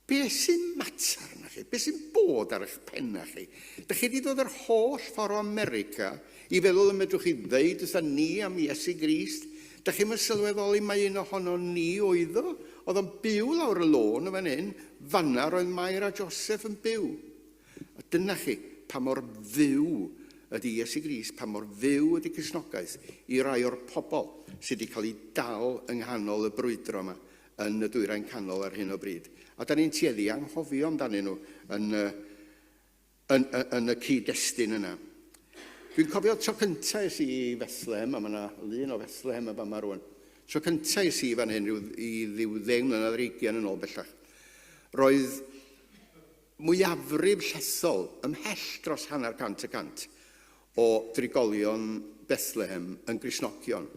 Be sy'n mater arna chi? Be sy'n bod ar eich penna chi? Dych chi wedi dod yr holl ffordd o America i feddwl y medrwch chi ddeud wrtha ni am Iesu Grist? Dych chi'm yn sylweddoli mai un ohono ni oedd o? Oedd o'n byw lawr y lôn yn fan hyn, fanna roedd Mair a Joseph yn byw. A dyna chi pa mor fyw ydy Iesu Grist, pa mor fyw ydy Cristnogaeth i rai o'r pobl sydd wedi cael eu dal yng nghanol y brwydro yma yn y Dwyrain Canol ar hyn o bryd. A da ni'n tueddu i anghofio amdanyn nhw yn, yn, yn, yn y cyd-destun yna. Dwi'n cofio tro cyntaf es i i Fethlehem, a mae yna lun o Fethlehem yn fama rwan. Tro cyntaf es i fan hyn, rhyw, i ddiw ddeng mlynedd ar ugian yn ôl bellach. Roedd mwyafrif llethol, ymhell dros hanner cant y cant, o drigolion Bethlehem yn Gristnogion.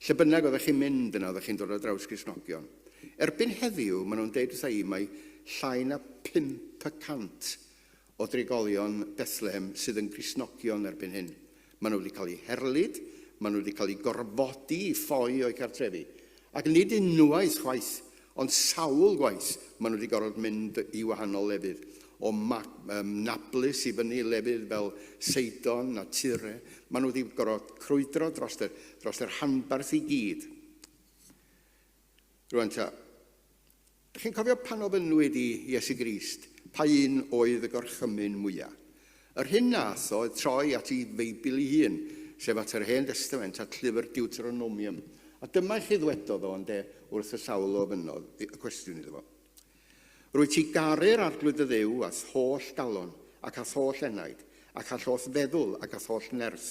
Lle bynnag oeddech chi'n mynd yna, oeddech chi'n dod ar draws Gristnogion. Erbyn heddiw, maen nhw'n deud wrtha i mai llai na 5 y cant o drigolion Bethlehem sydd yn Gristnogion erbyn hyn. Maen nhw wedi cael eu herlid, maen nhw wedi cael eu gorfodi i ffoi o'u cartrefi. Ac nid unwaith chwaith, ond sawl gwaith maen nhw wedi gorfod mynd i wahanol lefydd. O Nablus i fyny i lefydd fel Seidon a Tyre. Maen nhw wedi gorfod crwydro dros y, dros yr rhanbarth i gyd. Rwan ta, Dych chi'n cofio pan ofynnwyd i Iesu Grist pa un oedd y gorchymyn mwyaf? Yr hyn nath oedd troi at ei Feibl ei hun, sef at yr Hen Destament, at llyfr Deuteronomium. A dyma i chi ddwedodd o, ynde, wrth y sawl o ofynnodd y cwestiwn iddo fo. Rwyt ti garu'r Arglwydd dy Dduw a'th holl galon, ac a'th holl enaid, ac a'th holl feddwl, ac a'th holl nerth.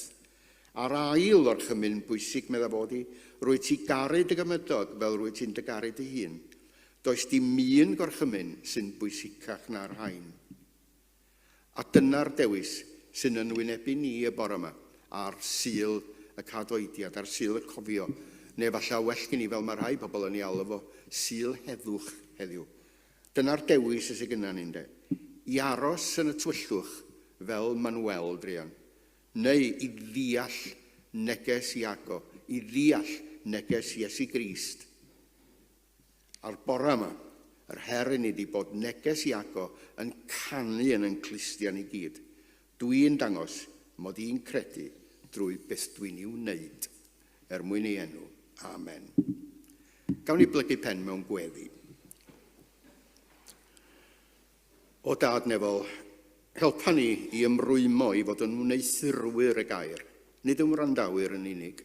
A'r ail orchymyn bwysig, medda fo, ydi, rwyt ti garu dy gymydog fel rwyt ti'n dy garu dy hun. Does dim un gorchymyn sy'n bwysicach na'r rhain. A dyna'r dewis sy'n yn wynebu ni y bore yma, ar Sul y Cadoediad, ar Sul y Cofio, neu falle well gen i fel mae rhai pobl yn ei alw fo, Sul Heddwch heddiw. Dyna'r dewis sydd gyda ni, ynde? I aros yn y tywyllwch fel Manuel druan, neu i ddeall neges Iago, i ddeall neges Iesu Grist. A'r bore yma, yr her i ni 'di bod neges Iago yn canu yn ein clustiau ni gyd. Dwi'n dangos mod i'n credu drwy beth dwi'n i'w wneud, er mwyn ei enw. Amen. Gawn ni blygu pen mewn gweddi. O Dad nefol, helpa ni i ymrwymo i fod yn wneuthurwyr y gair, nid yn wrandawyr yn unig.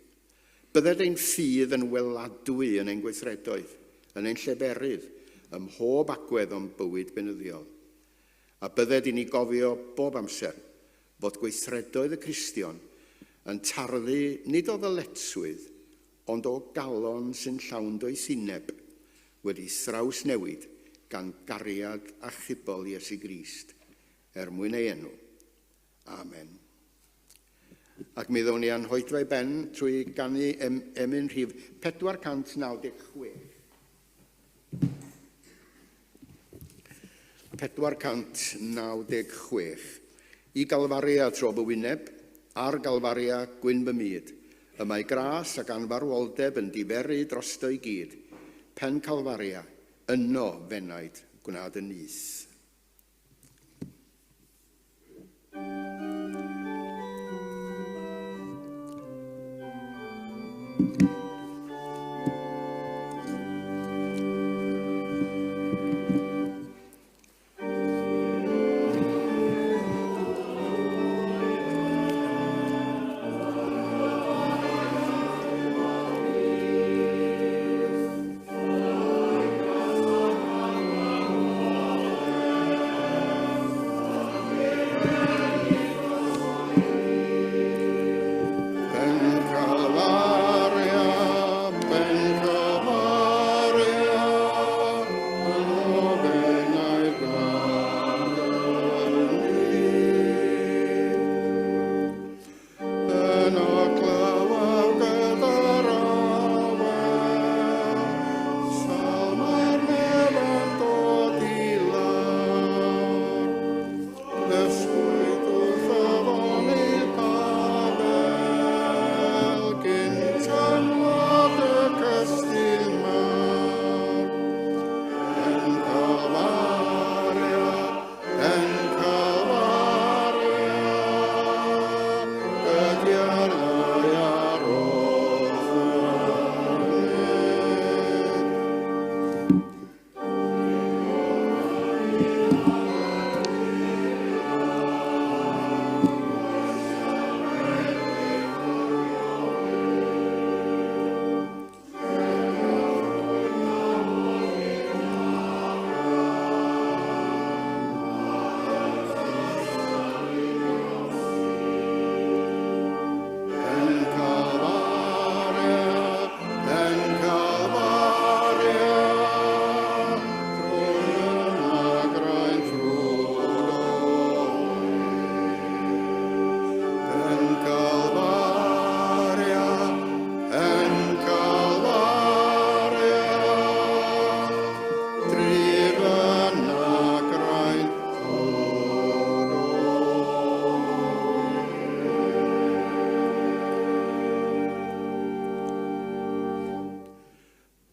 Bydded ein ffydd yn weladwy yn ein gweithredoedd, yn ein lleferydd, ym mhob agwedd o'n bywyd beunyddiol. A bydded i ni gofio bob amser fod gweithredoedd y Cristion yn tarddu nid o ddyletswydd, ond o galon sy'n llawn doethineb, wedi thrawsnewid gan gariad achubol Iesu Grist, er mwyn ei enw. Amen. Ac mi ddown ni â'n hoedfa i ben trwy ganu emyn rhif 496. 496. I Galfaria tro fy wyneb, ar Galfaria gwyn fy myd. Y mae gras ac anfarwoldeb yn diferu drosto i gyd. Pen Calfaria, yno f'enaid gwna dy nyth.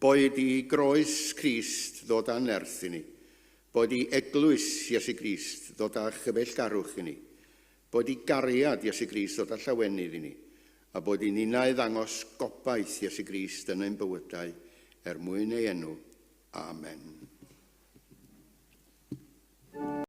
Boed i groes Crist ddod â nerth i ni. Boed i eglwys Iesu Grist ddod â chyfeillgarwch i ni. Boed i gariad Iesu Grist ddod â llawenydd i ni. A boed i ninnau ddangos gobaith Iesu Grist yn ein bywydau er mwyn ei enw. Amen.